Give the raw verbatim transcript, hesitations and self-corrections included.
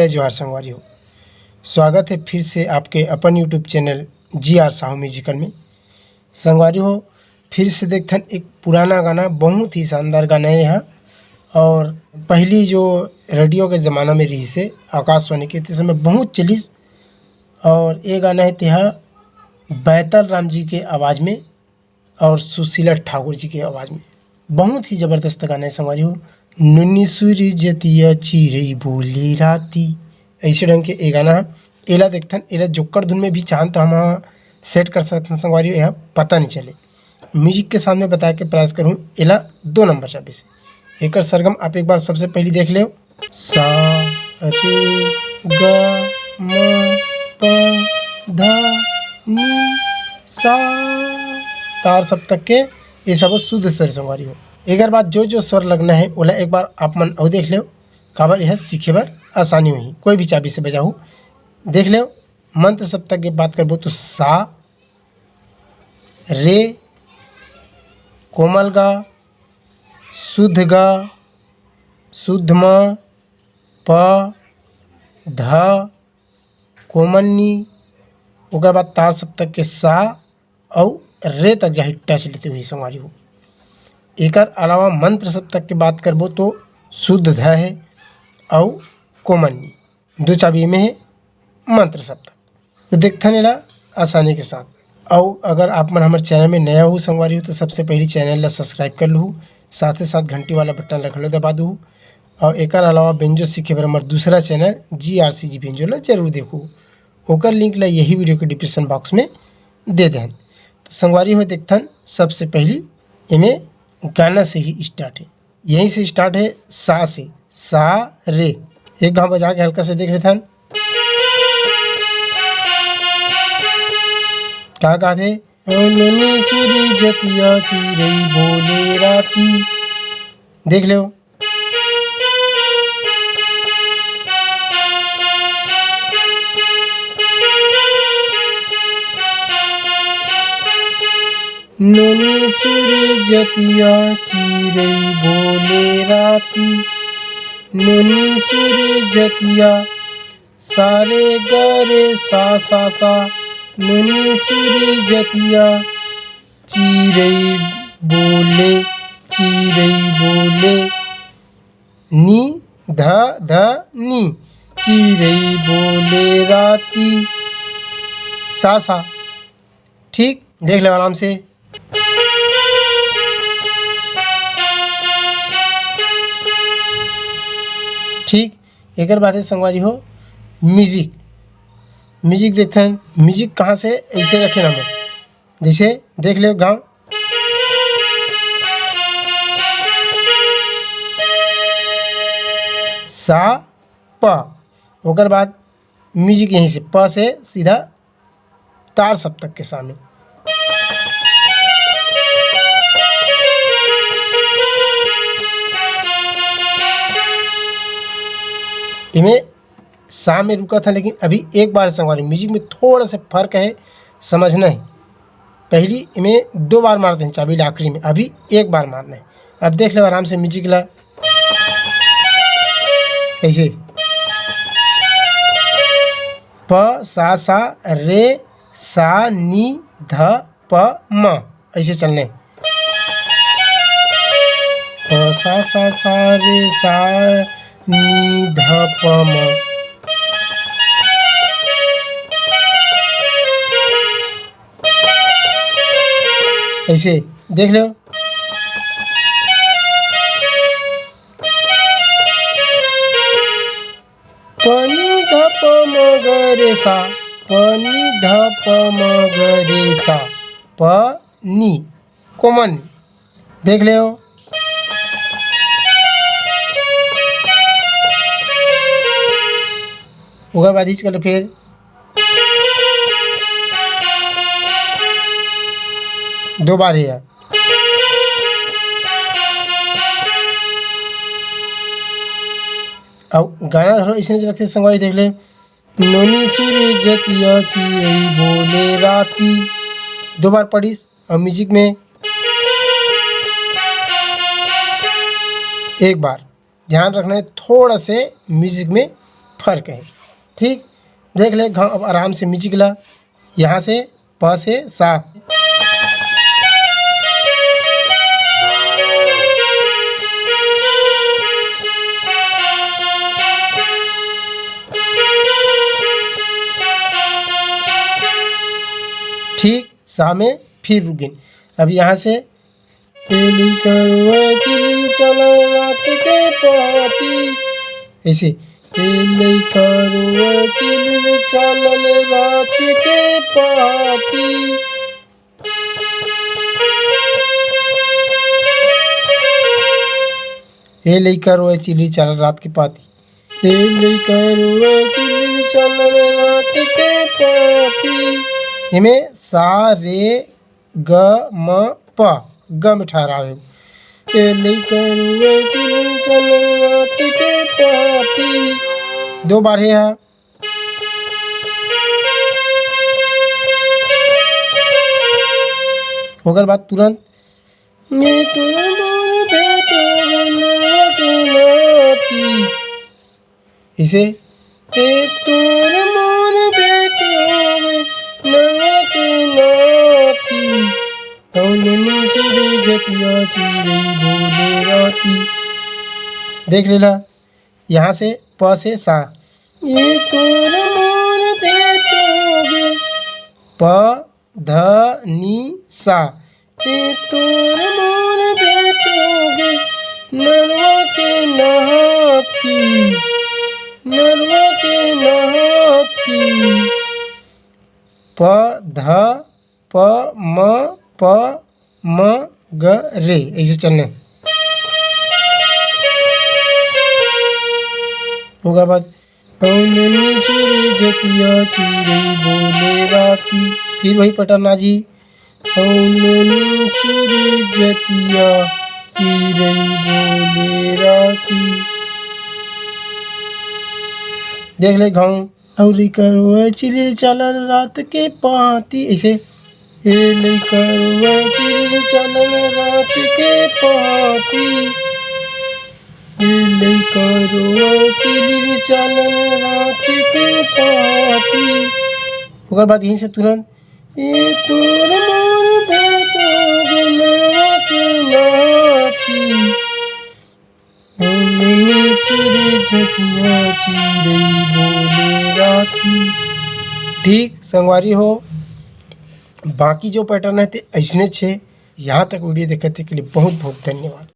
जय जोहार संगवारी हो, स्वागत है फिर से आपके अपन YouTube चैनल जी आर साहू म्यूजिकल में। संगवारी हो, फिर से देखथन एक पुराना गाना, बहुत ही शानदार गाना है यह। और पहली जो रेडियो के ज़माना में रही से आकाशवाणी के, ते समय बहुत चलिस। और ये गाना है तेहा बैतल राम जी के आवाज़ में और सुशीला ठाकुर जी के आवाज़ में। बहुत ही ज़बरदस्त गाना है संगवारी हो। नुनी सूरी जतिया चिरई बोले राती, ऐसे ढंग के ये गाना है। एला देखथन, एला जोकर धुन में भी चाहन तो हम सेट कर सकथन संगवारी हो, यह पता नहीं चले। म्यूजिक के साथ में बता के प्रयास करूँ, एला दो नंबर चाबी से। एकर सरगम आप एक बार सबसे पहली देख लेव। सा, रे, ग, म, प, ध, नी, सा। तार सप्तक के ये सब शुद्ध स्वर संगवारी हो। एकर बाद जो जो स्वर लगना है, ओला एक बार आप मन अउ देख लेव, काबर यह सीखे बर आसानी होही। कोई भी चाबी से बजाहू, देख लेव। मंत्र सप्तक के बात करबो तो सा, रे, कोमल गा, शुद्ध गा, शुद्ध म, प, ध, कोमल नी, ओकर बाद तार सप्तक के सा अउ रे तक जाही टच लेते हुए संगवारी हो। एकर अलावा मंत्र सप्तक के बात करबो तो शुद्ध ध है अउ कोमल नी, दो चाबी में है मंत्र सप्तक। तो देखथन एला आसानी के साथ। अउ अगर आप मन हमर चैनल में नया हो संगवारी हो, तो सबसे पहली चैनल ला सब्सक्राइब कर लहू, साथ ही साथ घंटी वाला बटन ला घलो दबा दू। और एकर अलावा बेंजो सीखे बर हमर दूसरा चैनल जी आर सी जी बेंजो ला जरूर देखू, ओकर लिंक ला यही वीडियो के डिस्क्रिप्शन बॉक्स में दे देहन। तो संगवारी हो, देखथन सबसे पहली एमे गाना से ही स्टार्ट है, यहीं से स्टार्ट है, सा से, सा रे। एक घाव बजा के हल्का से देख लेथन, का कहत हे? ननी सुरी जतिया चिरई बोले राती। देख लेव। नोनी सुरी जतिया चिरई बोले राती, नोनी सुरी जतिया, सारे गरे सा सा सा, नोनी सुरी जतिया, चिरई बोले, चिरई बोले, नी ध ध नी, चिरई बोले राती, सा सा। ठीक, देख लेव आराम से। ठीक, एकर बाद है संगवारी हो म्यूजिक। म्यूजिक देखथन, म्यूजिक कहाँ से ऐसे रखे ना, जैसे देख लेव गाँव, सा प, ओकर बाद म्यूजिक यहीं से प से सीधा तार सप्तक के सामने। इमे सा में रुका था, लेकिन अभी एक बार संगवारी, म्यूजिक में थोड़ा सा फर्क है, समझना है। पहली इमे दो बार मारते हैं चाबी आखिरी में, अभी एक बार मारना है। अब देख लो आराम से म्यूजिक ला, कैसे प सा सा रे सा नी ध प म, ऐसे चलने। प सा सा सा रे सा नी ध प म। ऐसे देख लो। पनी ध प म ग रे सा, पनी ध प म ग रे सा, प नी, कोमल नी। देख ले हो। ओकर बाद इच कर ले फिर दो बार है यार। अब गाना थोड़ा इसने लगते संगवारी देख ले। नोनी सुरी जतिया चिरई बोले राती। दो बार पढ़िस और म्यूजिक में एक बार। ध्यान रखना है, थोड़ा से म्यूजिक में फर्क है। ठीक, देख ले घांव। अब आराम से म्यूजिक ला, यहाँ से प से सा। ठीक, सा में फिर रुक गए। अब यहाँ से, ए लइका रोवय चिरमिर चालय रात के पाती, ऐसे, ए लइका रोवय चिरमिर चालय रात के पाती। ए लइका रोवय चिरमिर चालय रात के पाती। ए लइका रोवय चिरमिर चालय रात के पाती। एमे सा रे ग म प, ग में ठहराव हे। ए लइका रोवय चिरमिर चालय रात के पाती। दो बार हे हा। ओकर बाद तुरंत, मैं तो मोर बेटा बनवा के नाती। इसे, ए तोर मोर बेटा बनवा के नाती, कौन मिसरी जतिया चिरई बोले राती। देख लेला, यहाँ से प से सा। ए तोर मोर बेटा गे। प ध नि सा। ए तोर मोर बेटा गे, नरवा के नहाती, नरवा के नहाती। प ध प म प म ग रे, ऐसे चलने। ओकर बाद, कौन मिसरी जतिया चिरई बोले राती, फिर वही pattern आ जी। कौन मिसरी जतिया चिरई बोले राती। देख ले घांव। अउ लइका रोवय चिरमिर चालय रात के पाती, ऐसे। ए लइका रोवय चिरमिर चालय रात के पाती। ए लइका रोवय चिरमिर चालय रात के पाती। ओकर बाद यहीं से तुरंत, ए तोर मोर बेटा गे नरवा के नाती, कौन मिसरी जतिया चिरई बोले राती। ठीक संगवारी हो, बाकी जो pattern हे ते ऐसने छे। यहाँ तक video देखे के लिए बहुत बहुत धन्यवाद।